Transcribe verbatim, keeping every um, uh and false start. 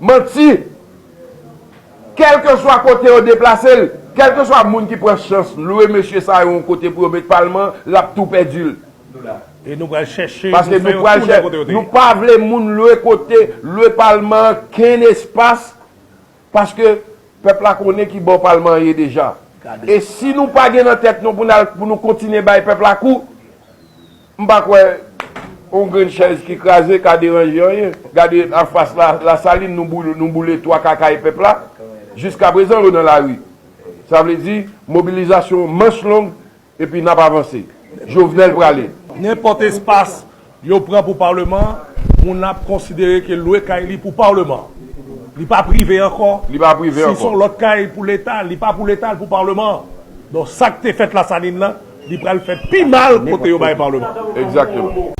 Manti. Kèlkeswa kote yo deplase l, kèlkeswa moun ki pran chans lwe mesye sa yo yon kote pou yo met palman, l ap tou pèdi l. E nou pral chèche, paske nou pral chèche, nou pa vle moun lwe kote, lwe palman an, kenn espas, paske pèp la konnen ki bò palman an ye deja. E si nou pa gen nan tèt nou pou n al, pou nou kontinye bay pèp la kou, m pa kwè yon grenn chèz ki kraze ka deranje anyen. Gade anfas la, Lasalin, nou boule, nou boule twa ka kay pèp la. Jiska prezan, yo nan lari. Sa vle di, mobilizasyon manch long, epi n ap avanse. Jovenel prale. Nenpòt espas yo pran pou palman, moun ap konsidere ke lwe kay li pou palman. Li pa prive ankò. Li pa prive ankò. Si se yon lòt kay pou Leta, li pa pou Leta, l pou palman. Donk, sa k te fèt Lasalin nan, li pral fè pi mal kote yo bay palman. Egzakteman.